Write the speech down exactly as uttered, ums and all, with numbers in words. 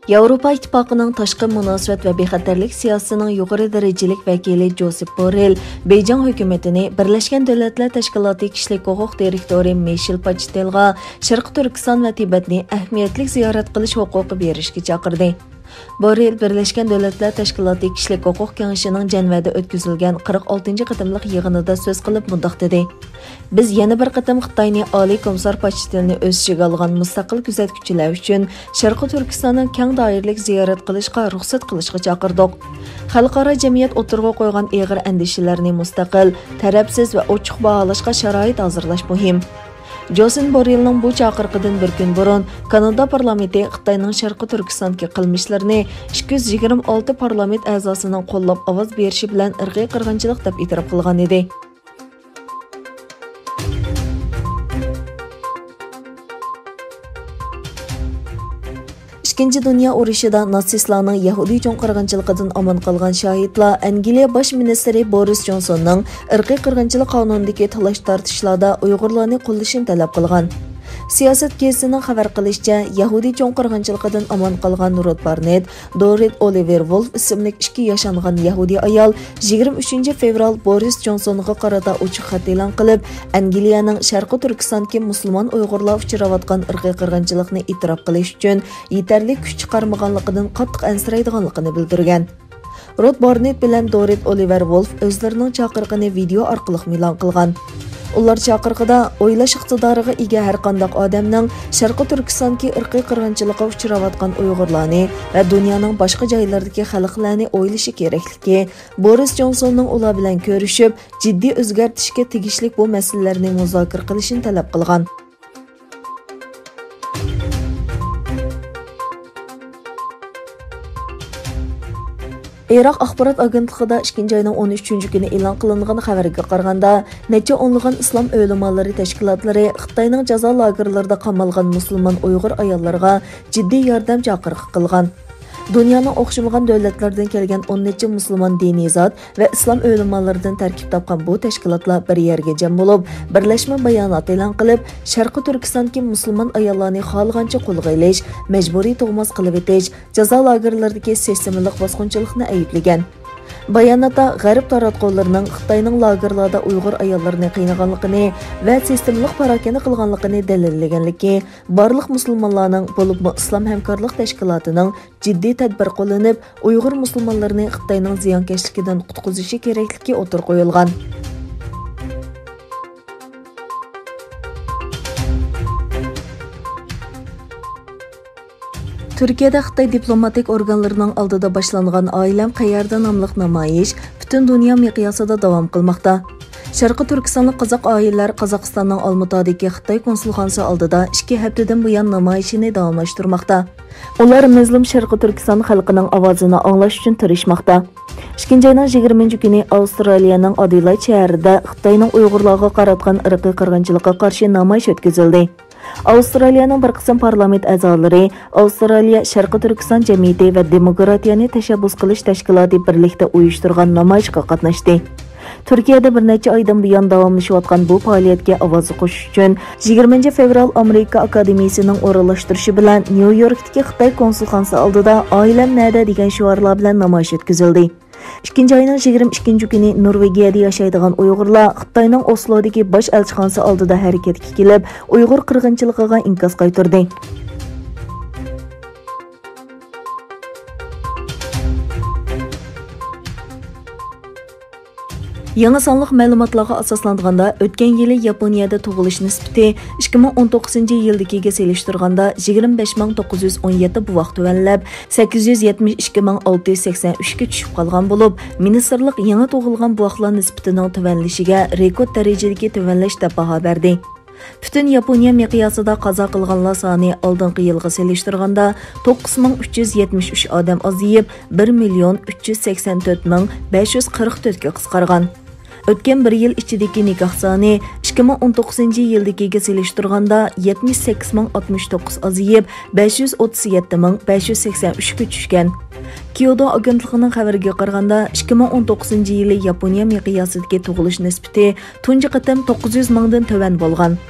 ياۋروپا ئىتتىپاقىنىڭ تاشقى مۇناسىۋەت ۋە بىخەتەرلىك سىياسىتىنىڭ يۇقىرى دەرىجىلىك ۋەكىلى جوسېپ بوررېل بېيجىڭ ھۆكۈمىتىنى بىرلەشكەن دۆلەتلەر تەشكىلاتى كىشىلىك ھوقۇق دىرېكتورى مىشېل پاچتېلغا شەرقىي تۈركىستان ۋە تىبەتنى ئەھمىيەتلىك زىيارەت قىلىش ھوقۇقى بېرىشكە چاقىردى. بوررېل بىرلەشكەن دۆلەتلەر تەشكىلاتى كىشىلىك ھوقۇق كېڭىشىنىڭ جەنۋەدە ئۆتكۈزۈلگەن قىرىق ئالتىنچى قېتىملىق يىغىنىدا سۆز قىلىپ مۇنداق دېدى: بىز يەنە بىر قېتىم خىتاينى ئالىي كومىسار پاچتېلنى ئۆز ئىچىگە ئالغان مۇستەقىل كۆزەتكۈچىلەر ئۈچۈن شەرقىي تۈركىستاننىڭ كەڭ دائىرىلىك زىيارەت قىلىشقا رۇخسەت قىلىشقا چاقىردۇق. خەلقئارا جەمئىيەت ئوتتۇرىغا قويغان ئېغىر ئەندىشىلەرنى مۇستەقىل، تەرەپسىز ۋە ئوچۇق باھالاشقا شارائىت ھازىرلاش مۇھىم. جوسېپ بوررېلنىڭ بۇ چاقىرىقىدىن بىر كۈن بۇرۇن، كانادا پارلامېنتى خىتاينىڭ شەرقىي تۈركىستاندىكى قىلمىشلىرىنى ئىككى يۈز يىگىرمە ئالتە پارلامېنت ئەزاسىنىڭ قوللاپ ئاۋاز بېرىشى بىلەن ئىرقىي قىرغىنچىلىق دەپ ئېتىراپ قىلغان ئىدى. ئىككىنچى دۇنيا ئۇرۇشىدا ناتسىستلارنىڭ يەھۇدىي چوڭ قىرغىنچىلىقىدىن ئامان قالغان شاھىتلار ئەنگلىيە باش مىنىستىرى بورىس جونسوننىڭ ئىرقىي قىرغىنچىلىق قانۇنىدىكى تالاش-تارتىشلاردا ئۇيغۇرلارنى قوللىشىنى تەلەپ قىلغان. سىياسەت گېزىتىنىڭ خەۋەر قىلىشىچە، يەھۇدىي چوڭ قىرغىنچىلىقىدىن ئامان قالغان رود بارنېت، دورىت ئولىۋېر ۋولف ئىسىملىك ئىككى ياشانغان يەھۇدىي ئايال يىگىرمە ئۈچىنچى فېۋرال بورىس جونسونغا قارىتا ئوچۇق خەت ئېلان قىلىپ، ئەنگلىيەنىڭ شەرقىي تۈركىستاندىكى مۇسۇلمان ئۇيغۇرلار ئۇچراۋاتقان ئىرقىي قىرغىنچىلىقنى ئېتىراپ قىلىش ئۈچۈن يېتەرلىك كۈچ چىقارمىغانلىقىدىن قاتتىق ئەنسىرەيدىغانلىقىنى بىلدۈرگەن. رود بارنېت بىلەن دورىت ئولىۋېر ۋولف ئۆزلىرىنىڭ چاقىرىقىنى ۋىدېئو ئارقىلىق ئېلان قىلغان. ئۇلار چاقىرىقىدا ئويلاش ئىقتىدارىغا ئىگە ھەرقانداق ئادەمنىڭ شەرقىي تۈركىستاندىكى ئىرقىي قىرغىنچىلىققا ئۇچراۋاتقان ئۇيغۇرلارنى ۋە دۇنيانىڭ باشقا جايلىرىدىكى خەلقلەرنى ئويلىشى كېرەكلىكى، بورىس جونسوننىڭ ئۇلار بىلەن كۆرۈشۈپ، جىددىي ئۆزگەرتىشكە تېگىشلىك بۇ مەسىلىلەرنى مۇزاكىرە قىلىشىنى تەلەپ قىلغان. ئىراق ئاخبارات ئاگېنتلىقىدا ئىككىنچى ئاينىڭ ئون ئۈچىنچى كۈنى ئېلان قىلىنغان خەۋەرگە قارىغاندا، نەچچە ئونلىغان ئىسلام ئۆلىمالىرى تەشكىلاتلىرى خىتاينىڭ جازا لاگېرلىرىدا قامالغان مۇسۇلمان ئۇيغۇر ئاياللىرىغا جىددىي ياردەم چاقىرىقى قىلغان. دۇنيانىڭ ئوخشىمىغان دۆلەتلىرىدىن كەلگەن ئون نەچچە مۇسۇلمان دىنىي زات ۋە ئىسلام ئۆلىمالىرىدىن تەركىب تاپقان بۇ تەشكىلاتلار بىر يەرگە جەم بولۇپ، بىرلەشمە بايانات ئېلان قىلىپ، شەرقىي تۈركىستاندىكى مۇسۇلمان ئاياللارنى خالىغانچە قولغا ئېلىش، مەجبۇرىي تۇغماس قىلىۋېتىش، جازا لاگېرلىرىدىكى سىستېمىلىق باسقۇنچىلىقنى ئەيىبلىگەن. باياناتتا غەرب تاراتقۇلىرىنىڭ خىتاينىڭ لاگېرلاردا ئۇيغۇر ئاياللىرىنى قىينىغانلىقىنى ۋە سىستېمىلىق پاراكەندە قىلغانلىقىنى دەلىللىگەنلىكى، بارلىق مۇسۇلمانلارنىڭ، بولۇپمۇ ئىسلام ھەمكارلىق تەشكىلاتىنىڭ جىددىي تەدبىر قوللىنىپ، ئۇيغۇر مۇسۇلمانلىرىنى خىتاينىڭ زىيانكەشلىكىدىن قۇتقۇزۇشى كېرەكلىكى ئوتتۇرىغا قويۇلغان. تۈركىيەدە خىتاي دىپلوماتىك ئورگانلىرىنىڭ ئالدىدا باشلانغان ئائىلەم قەيەردە ناملىق نامايىش پۈتۈن دۇنيا مىقياسىدا داۋام قىلماقتا. شەرقىي تۈركىستانلىق قازاق ئائىلىلەر قازاقىستاننىڭ ئالمۇتادىكى خىتاي كونسۇلخانىسى ئالدىدا ئىككى ھەپتىدىن بۇيان نامايىشىنى داۋاملاشتۇرماقتا. ئۇلار مەزلۇم شەرقىي تۈركىستان خەلقىنىڭ ئاۋازىنى ئاڭلاش ئۈچۈن تىرىشماقتا. ئىككىنچى ئاينىڭ يىگىرمىنچى كۈنى ئاۋسترالىيەنىڭ ئادېلايد شەھىرىدە خىتاينىڭ ئۇيغۇرلارغا قاراتقان ئىرقىي قىرغىنچىلىققا قارشى نامايىش ئۆتكۈزۈلدى. ئاۋسترالىيەنىڭ بىر قىسىم پارلامېنت ئەزالىرى ئاۋسترالىيە شەرقىي تۈركىستان جەمئىيىتى ۋە دېموكراتىيەنى تەشەببۇس قىلىش تەشكىلاتى بىرلىكتە ئۇيۇشتۇرغان نامايىشقا قاتناشتى. تۈركىيەدە بىر نەچچە ئايدىن بۇيان داۋاملىشىۋاتقان بۇ پائالىيەتكە ئاۋاز قوشۇش ئۈچۈن، يىگىرمىنچى فېۋرال ئامېرىكا ئاكادېمىيىسىنىڭ ئورۇنلاشتۇرۇشى بىلەن نيۇ يوركتىكى خىتاي كونسۇلخانىسى ئالدىدا «ئائىلەم نەدە؟» دېگەن شوئارلار بىلەن نامايىش ئۆتكۈزۈلدى. ئىككىنچى ئاينىڭ يىگىرمە ئىككىنچى كۈنى نورۋېگىيەدە ياشايدىغان ئۇيغۇرلار خىتاينىڭ ئوسلودىكى باش ئەلچىخانىسى ئالدىدا ھەرىكەتكە كېلىپ، ئۇيغۇر قىرغىنچىلىقىغا ئىنكاس قايتۇردى. يېڭى سانلىق مەلۇماتلارغا ئاساسلانغاندا، ئۆتكەن يىلى ياپونىيەدە تۇغۇلۇش نىسبىتى ئىككى مىڭ ئون توققۇزىنچى يىلدىكىگە سېلىشتۇرغاندا يىگىرمە بەش مىڭ توققۇز يۈز ئون يەتتە بوۋاق تۆۋەنلەپ، سەككىز يۈز يەتمىش ئىككى مىڭ ئالتە يۈز سەكسەن ئۈچكە چۈشۈپ قالغان بولۇپ، مىنىستىرلىق يېڭى تۇغۇلغان بوۋاقلار نىسبىتىنىڭ تۆۋەنلىشىگە رېكورت دەرىجىدىكى تۆۋەنلەش دەپ باھا بەردى. پۈتۈن ياپونىيە مىقياسىدا قازا قىلغانلار سانى ئالدىنقى يىلغا سېلىشتۇرغاندا توققۇز مىڭ ئۈچ يۈز يەتمىش ئۈچ ئادەم ئازىيىپ، بىر مىليون ئۈچ يۈز سەكسەن تۆت مىڭ بەش يۈز قىرىق تۆتكە قىسقارغان. ئۆتكەن بىر يىل ئىچىدىكى نىكاھ سانى ئىككى مىڭ ئون توققۇزىنچى يىلدىكىگە سېلىشتۇرغاندا يەتمىش سەككىز مىڭ ئاتمىش توققۇز ئازىيىپ، بەش يۈز ئوتتۇز يەتتە مىڭ بەش يۈز سەكسەن ئۈچكە چۈشكەن. كيودو ئاگېنتلىقىنىڭ خەۋىرىگە قارىغاندا، ئىككى مىڭ ئون توققۇزىنچى يىلى ياپونىيە مىقياسىدىكى تۇغۇلۇش نىسبىتى تۇنجى قېتىم توققۇز يۈز مىڭدىن تۆۋەن بولغان.